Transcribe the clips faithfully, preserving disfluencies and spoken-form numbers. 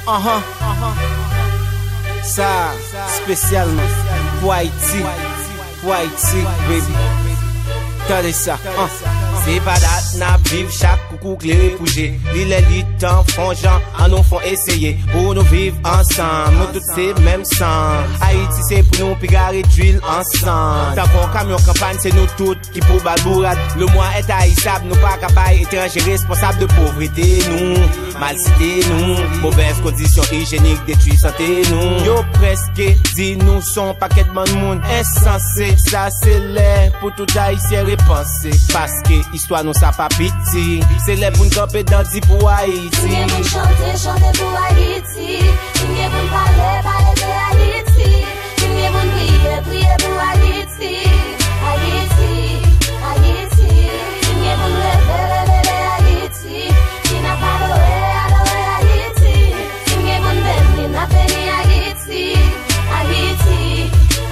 Anhan. Sa espesyalman pou Ayiti, pou Ayiti, baby. Tande sa, an. Se pa dat n ap viv, chak koukou klere pou je. Li lè li tan, fon jan, an nou fon eseye. Pou nou viv ansanm, nou tout se menm san. Ayiti se pou nou, piga redwi l ansanm. Tankou yon kamyon kanpay, se nou tout ki pou ba l bourad. Le mwa entayisab, nou pa ka bay etranje responsab de povrete nou, malsite nou, movèz kondisyon ijyenik detwi sante nou. Yo prèske di nou se yon pakèt bann moun ensanse. Sa se lè pou tout Ayisyen repanse, paske istwa nou sa pa piti. Se lè pou n kanpe dan di pou Ayiti. Gen moun chante, chante pou Ayiti. Gen moun pale, pale de Ayiti. Gen moun priye, priye pou Ayiti. Ayiti, Ayiti. Gen moun reve, reve de Ayiti. Ki n ap adore, adore Ayiti. Gen moun beni, n ap beni Ayiti. Ayiti,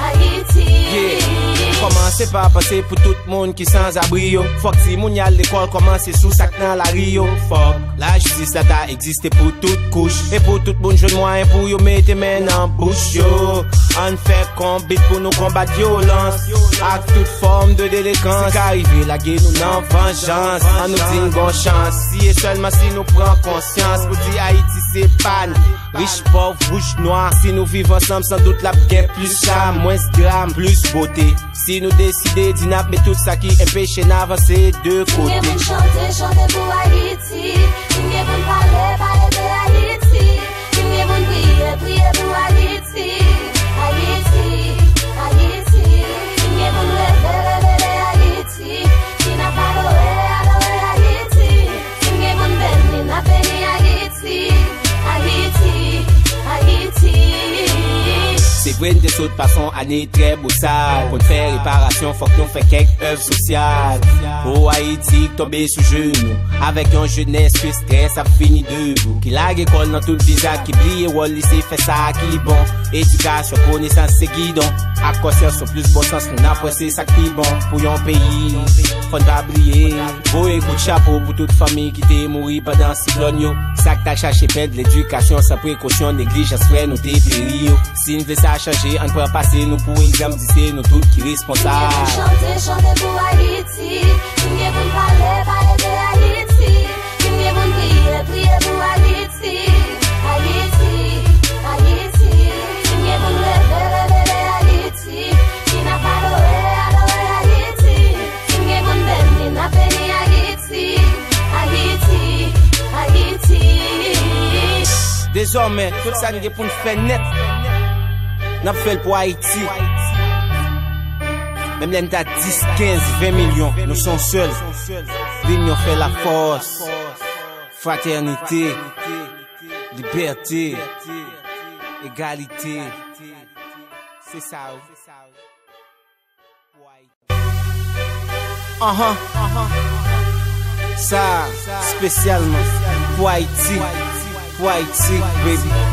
Ayiti. Yeah. Kòmanse pa panse pou tout moun ki sanzabri yo. Fòk timoun y al lekòl, kòmanse sou sa k nan lari yo. Fòk lajistis la ta egziste pou tout kouch, e pou tout moun jwenn mwayen pou yo mete men nan bouch yo. Ann fè konbit pou nou konbat vyolans ak tout fòm de delekans. Si ka rive lage nou nan vanjans, ann nou di n gon chans. Si e sèlman si nou pran konsyans pou di Ayiti se pa n, rich, pòv, wouj, nwa. Si nou viv ansanm, san dout l ap gen plis cham, mwens dram, plis bote. Si nou deside di n ap met tout sa ki enpeche n avanse de kote. Gen pou n chante, chante pou Ayiti. Gen pou n pale, pale de Ayiti. Gen pou n priye, priye pou Ayiti. Ayiti, Ayiti. Gen pou n reve, reve de Ayiti. Ki n ap adore, adore Ayiti. Gen pou n beni, n ap beni Ayiti. Ayiti, Ayiti. Se vre n te sot pase yon ane trè bosal. Pou n fè reparasyon, fòk nou fè kèk èv sosyal. O Ayiti k tonbe sou jenou, avèk yon jenès ke strès ap fini debou, ki lage kò l nan tout bizar, ki bliye wòl li se fè sa ki bon. Edikasyon, konesans se gidon, ak konsyans yon plis bon sans pou n ap wè se sa k pi bon pou yon peyi. Fò n pa bliye voye kout chapo pou tout fanmi ki te mouri pandan siklòn yo. Sa k t al chache pèd ledikasyon san prekosyon, neglijans fè nou te peri yo. Si n vle sa chanje, ann pran pase nou pou egzanp, di se nou tout ki responsab. Gen pou n chante, chante pou Ayiti. Gen pou n pale, pale de Ayiti. Gen pou n priye, priye pou Ayiti. Ayiti, Ayiti. Gen pou n reve, reve de Ayiti. Ki n ap adore, adore Ayiti. Gen pou n beni, n ap beni Ayiti. Ayiti, Ayiti. Dezòmè, tout sa n gen pou n fè nèt, n ap fè l pou Ayiti. Menm lè n ta dis, kenz, ven milyon, nou se yon sèl. Linyon fè lafòs. Fratènite, libète, egalite. Se sa wi. Anhan. Sa espesyalman pou Ayiti, pou Ayiti, baby.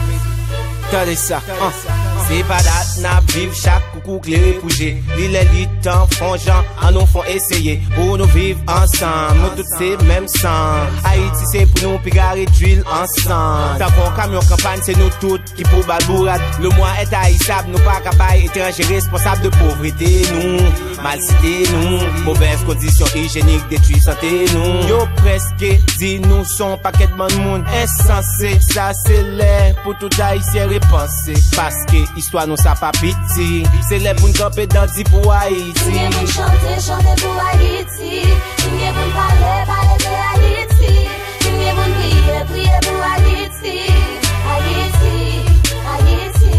Tande sa, an. Se pa dat n ap viv, chak koukou klere pou je. Li lè li tan, fon jan, an nou fon eseye. Pou nou viv ansanm, nou tout se menm san. Ayiti se pou nou, piga redwi l ansanm. Tankou yon kamyon kanpay, se nou tout ki pou ba l bourad. Le mwa entayisab, nou pa ka bay etranje responsab de povrete nou, malsite nou, movèz kondisyon ijyenik detwi sante nou. Yo prèske di nou se yon pakèt bann moun ensanse. Sa se lè pou tout Ayisyen repanse, paske istwa nou sa pa piti. Se lè pou n kanpe dan di pou Ayiti. Gen pou n chante, chante pou Ayiti. Gen pou n pale, pale de Ayiti. Gen pou n priye, priye pou Ayiti. Ayiti, Ayiti.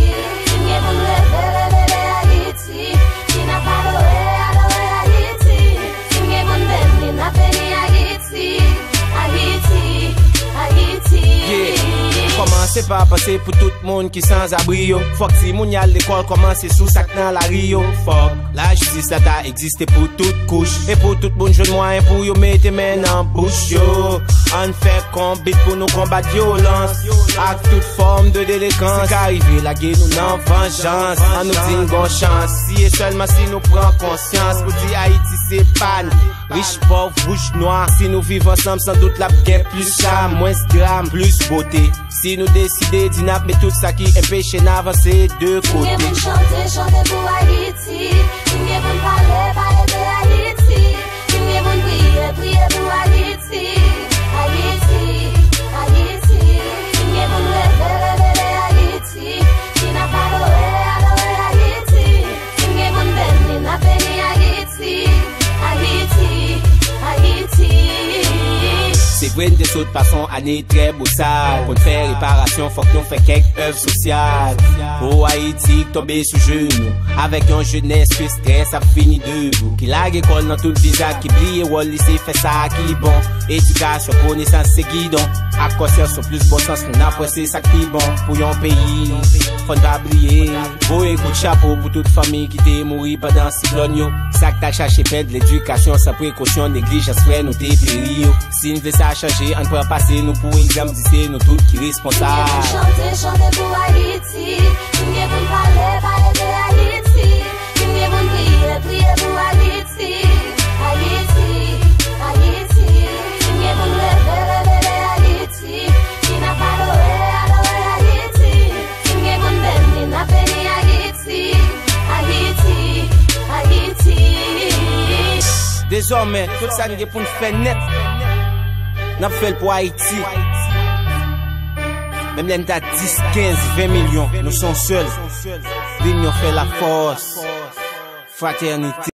Gen pou n reve, reve de Ayiti. Ki n ap adore, adore Ayiti. Gen pou n beni, n ap beni Ayiti. Ayiti, Ayiti. Yeah. Kòmanse pa panse pou tout moun ki sanzabri yo. Fòk timoun y al lekòl, kòmanse sou sa k nan lari yo. Fòk lajistis la ta egziste pou tout kouch, e pou tout moun jwenn mwayen pou yo mete men nan bouch yo. Ann fè konbit pou nou konbat vyolans ak tout fòm de delekans. Si ka rive lage nou nan vanjans, ann nou di n gon chans. Si e sèlman si nou pran konsyans pou di Ayiti se pa n, rich, pòv, wouj, nwa. Si nou viv ansanm, san dout l ap gen plis cham, mwens dram, plis bote. Si nou deside di n ap met tout sa ki enpeche n avanse de kote. Gen pou n chante, chante pou Ayiti. Gen pou n pale, pale de Ayiti. Gen pou n priye, priye pou Ayiti. Ayiti, Ayiti. Gen pou n reve, reve de Ayiti. Si n ap adore, adore Ayiti. Si gen pou n beni, n ap beni Ayiti. Ayiti, Ayiti. Se vre n te sot pase yon ane trè bosal pou n fè reparasyon, fòk nou fè kèk èv sosyal. O Ayiti k tonbe sou jenou avèk yon jenès ke strès ap fini debou, ki lage kò l nan tout vizaj, ki bliye wòl li se fè sa ki bon. Edikasyon, konesans se gidon. Ak konsyans, yon plis bon sans, nou n ap wè se sa k pi bon pou yon peyi. Fò n pa bliye, voye kout chapo pou tout fanmi ki te mouri pandan siklòn yo. Sa k t al chache pèd ledikasyon san prekosyon, neglijans fè nou te peri yo. Si n vle sa chanje, ann pran pase nou pou egzanp, di se nou tout ki responsab. Gen pou n chante, chante pou Ayiti. Gen pou n pale, pale de Ayiti. Gen pou n priye, priye pou Ayiti. Ayiti, Ayiti. Gen pou n reve, reve de Ayiti. Si n ap adore, adore Ayiti. Si gen pou n beni, n ap beni Ayiti. Ayiti, Ayiti. Dezòmè, tout sa n gen pou n fè nèt, n ap fè l pou Ayiti. Menm lè n ta dis, kenz, ven milyon, nou se yon sèl. Linyon fè lafòs. Fratènite.